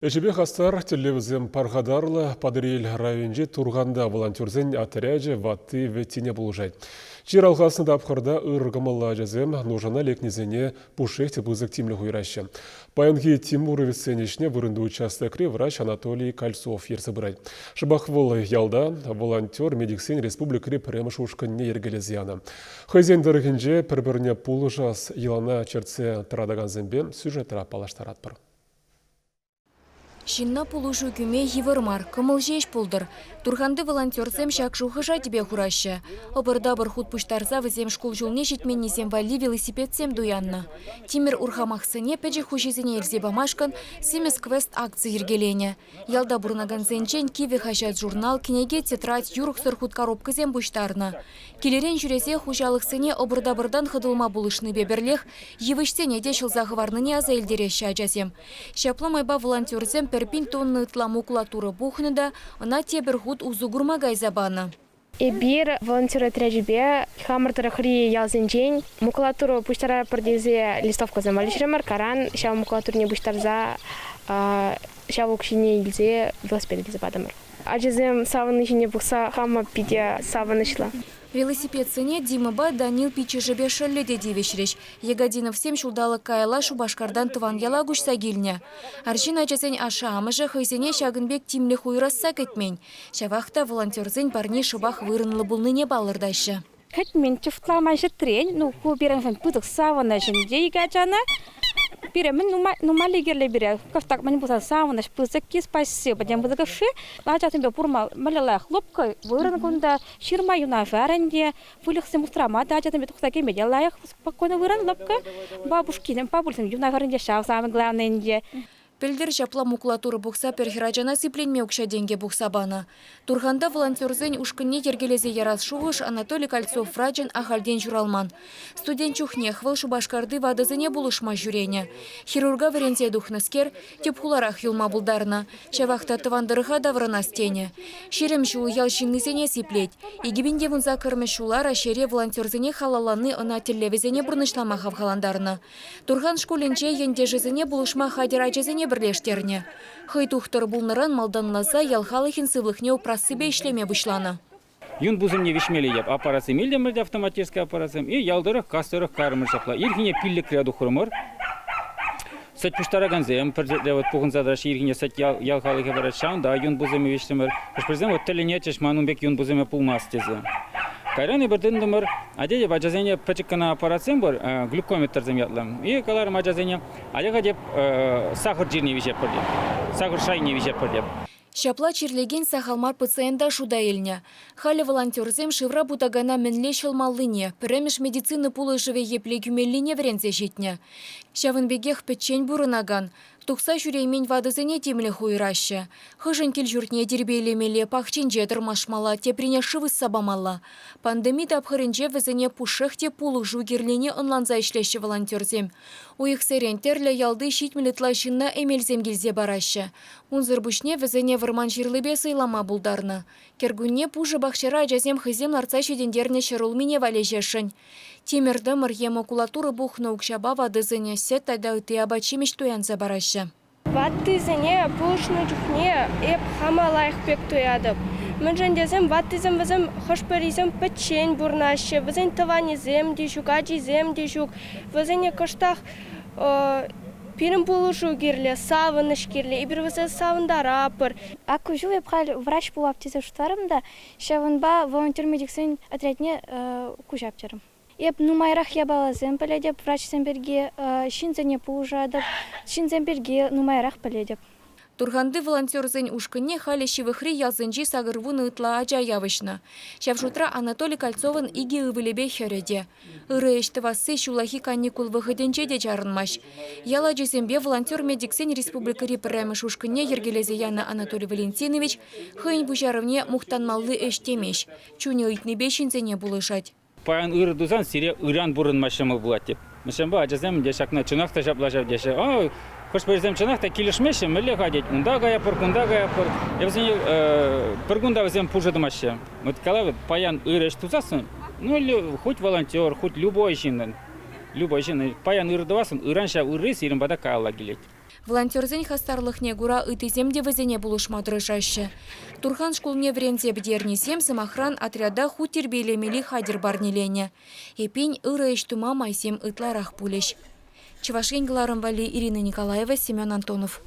Ӗҫӗпе хастар, тӗллевӗсем пархатарлӑ. Патӑрьел районӗнчи Турханта волонтерсен отрячӗ ватти-вӗттине пулӑшать. Чир алхаснӑ тапхӑрта ыр кӑмӑллӑ ачасем нушана лекнисене пушшех те пысӑк тимлӗх уйӑраҫҫӗ. Паянхи тимуровецсен ӗҫне вырӑнти участокри врач Анатолий Кольцов ертсе пырать. Шӑпах вӑл ялта волонтер-медиксен республикӑри пӗрремӗш ушкӑнне йӗркелесе янӑ. Хӑйсен тӑрӑхӗнче пӗр-пӗрне пулӑшас йӑлана чӗртсе тӑратакансемпе сюжетра паллаштаратпӑр. Ҫынна пулӑшу кӳме йывӑр мар, кӑмӑл ҫеҫ пултӑр. Турханти волонтерсем ҫак шухӑша тӗпе хураҫҫӗ. Ӑпӑр-тапӑр хут пуҫтарса вӗсем шкул ҫулне ҫитменнисем валли велосипедсем туяннӑ. Тимӗр урхамахсене пӗчӗк хуҫисене илсе памашкӑн «Симӗс квест» акци йӗркеленӗ. Ялта пурӑнакансенчен кивӗ хаҫат-журнал, кӗнеке-тетрадь, юрӑхсӑр хут коробкӑсем пуҫтарнӑ. Килӗрен ҫӳресе хуҫалӑхсене ӑпӑр-тапӑртан хӑтӑлма пулӑшнипе пӗрлех йывӑҫсене те ҫӑлса хӑварнине аса илтереҫҫӗ ачасем. Ҫапла майпа волонтерсем пӗр пин тонна ытла макулатура пухнӑ та ӑна тепӗр хут усӑ курма кайса панӑ. Эпир волонтер отрячӗпе хамӑр тӑрӑхри ялсенчен макулатура пуҫтаратпӑр тесе листовкӑсем валеҫрӗмӗр. Каран ҫав макулатурине пуҫтарса ҫав укҫине илсе велосипед илсе патӑмӑр. Ачасем савӑнни ҫине пӑхса хама питӗ савӑнӑҫлӑ. Велосипедсене Димӑпа Данил пиччӗшӗпе шӑллӗ те тивӗҫрӗҫ. Ягодиновсем ҫулталӑк каялла Шупашкартан тӑван яла куҫса килнӗ. Арҫын ачасен ашшӗ-амӑшӗ хӑйсене ҫакӑн пек тимлӗх уйӑрасса кӗтмен. Ҫавах та волонтерсен парни шӑпах вырӑнлӑ пулнине палӑртаҫҫӗ. Кӗтмен чӑфтламан ҫӗтрен, ну, ку пирӗншӗн пысӑк савӑнӑҫ ӗнтӗ икӗ ачана. Пире мӗн нумай кирлӗ пире. Кӑштах мӗн пулсан савӑнӑҫ пысӑкки, спасибо тем пысӑкӑшши. Ачасемпе пурма мӗнле лайӑх лӑпкӑ вырӑн кунта, ҫырма юнашар ӗнтӗ. Выльӑхсем усрама та ачасемпе тухса килме те лайӑх спокойно вырӑн, лӑпкӑ. Бабушкисем, бабульсем юнашар ӗнтӗ ҫав самый главный ӗнтӗ. Пӗлтӗр ҫапла макулатура пухса пӗр хӗрачана сипленме укҫа-тенкӗ пухса панӑ. Турханта волонтерсен ушкӑнне йӗркелесе ярас шухӑш Анатолий Кольцов врачӑн ахальтен ҫуралман. Студент чухнех вӑл Шупашкарти ватӑсене пулӑшма ҫӳренӗ. Хирурга вӗренсе тухнӑскер тӗп хуларах юлма пултарнӑ. Ҫавах та тӑван тӑрӑха таврӑнас тенӗ. 20 ҫул ял ҫыннисене сиплет. 2018 ҫула Раҫҫейре волонтерсене халаллани ӑна тӗллевӗсене пурнӑҫлама хавхалантарнӑ. Турхан шкулӗнче ентешӗсене пулӑшма хатӗр ачасене пӗрлештернӗ. Хӑй тухтӑр пулнӑран малтанласа ял халӑхӗн сывлӑхне упрассипе ӗҫлеме пуҫланӑ. Юн пусӑмне виҫмелле те аппаратсем илтӗмӗр те автоматический аппаратсем и ял тӑрӑх, кас тӑрӑх кайрӑмӑр ҫапла. Ирхине пиллӗкре тухрӑмӑр. Сӗт пуҫтаракансем пӗр ҫӗрте вот пухӑнса тӑраҫҫӗ ирхине сӗт ял халӑхӗ парать. Ҫавӑнта юн пусӑмӗ виҫрӗмӗр. Хӑш-пӗрисем вот тӗлӗнетчӗҫ, ман ун пек юн пусӑмӗ пулмасть тесе. Кайран эпир тытӑнтӑмӑр, атя теп ачасене пӗчӗк кӑна аппаратсем пур, глюкометрсем ятлӑ. И каларӑм ачасене, атя-ха теп сахӑр чирне виҫетпӗр теп, сахӑр шайне виҫетпӗр теп. Ҫапла чирлекен сахал мар пациента шута илнӗ. Халӗ волонтерсем шывра путакана мӗнле ҫӑлмаллине, пӗрремӗш медицина пулӑшӑвӗ епле кӳмеллине вӗренсе ҫитнӗ. Ҫавӑн пекех пӗччен пурӑнакан, Тухса ҫӳреймен ватӑсене тимлӗх уйӑраҫҫӗ. Хӑшӗн кил-ҫуртне тирпейлемелле, пахчинче тӑрмашмалла, теприне шыв ӑсса памалла. Пандеми тапхӑрӗнче вӗсене пушшех те пулӑшу кирлине ӑнланса ӗҫлеҫҫӗ волонтерсем. Уйӑхсерен тӗрлӗ ялти 70 ытла ҫынна эмелсем килсе параҫҫӗ. Унсӑр пуҫне вӗсене вӑрман ҫырлипе сӑйлама пултарнӑ. Кӗркунне пушӑ пахчара ачасем хӑйсем лартса ҫитӗнтернӗ ҫӗрулмине валеҫесшӗн. Тимӗр-тӑмӑр е макулатура пухнӑ укҫапа ватӑсене сӗт тата ытти апат-ҫимӗҫ туянса параҫҫӗ. Ваттисене пулӑшнӑ чухне эп хама лайӑх пек туятӑп. Мӗншӗн тесен ваттисем вӗсем хӑш-пӗрисем пӗччен пурӑнаҫҫӗ, вӗсен тӑванӗсем те ҫук, ачисем те ҫук. Вӗсене кӑштах пирӗн пулӑшу кирлӗ, савӑнӑҫ кирлӗ. Эпир вӗсене савӑнтаратпӑр. Ак ку ҫул эп халь врач пулап тесе шутларӑм та Ҫавӑнпа волонтер-медиксен отрядне куҫап терӗм. Эп нумайрах япаласем пӗлетӗп врачсем пирки, ҫынсене пулӑшатӑп, ҫынсем пирки нумайрах пӗлетӗп. Турханти волонтерсен ушкӑнне халӗ ҫывӑхри ялсенчи 80 ытла ача явӑҫнӑ. Ҫав шутра Анатолий Кольцовӑн икӗ ывӑлӗпе хӗрӗ те. Ырӑ ӗҫ тӑвасси ҫуллахи каникул вӑхӑтӗнче те чарӑнмасть. Ял ачисемпе волонтер-медиксен республикӑри пӗрремӗш ушкӑнне йӗркелесе янӑ Анатолий Валентинович хӑйӗн пуҫарӑвне мухтанмалли ӗҫ темест, чунӗ ыйтнипе ҫынсене пулӑшать. Паян ырӑ тусан сире ыран пурӑнма ҫӑмӑл пулать теп. Ҫавӑнпа ачасем те ҫакна чӑнах та ҫапла ҫав теҫҫӗ. А, хӑш-пӗрисем чӑнах та килӗшмеҫҫӗ, мӗнле-ха тет, унта каятпӑр, кунта каятпӑр. Вӗсене пӗр кунта вӗсем пушӑ тӑмаҫҫӗ. Вот калавӑп, паян ырӑ ӗҫ тусассӑн, ну, хоть волонтер, хоть любой ҫыннӑн, любой ҫын паян ырӑ тӑвассӑн, ыран ҫав ырри сирӗн пата каялла килет. Волонтерсен хастарлӑхне кура ыттисем те вӗсене пулӑшма тӑрӑшаҫҫӗ. Турхан шкулне вӗренсе пӗтернисем, сӑмахран, отряда хут тирпейлемелли хатӗр парнеленӗ. Эппин, ырӑ ӗҫ тума майсем ытларах пулӗҫ. Чӑваш Ен кӑларӑм валли Ирина Николаева, Семен Антонов.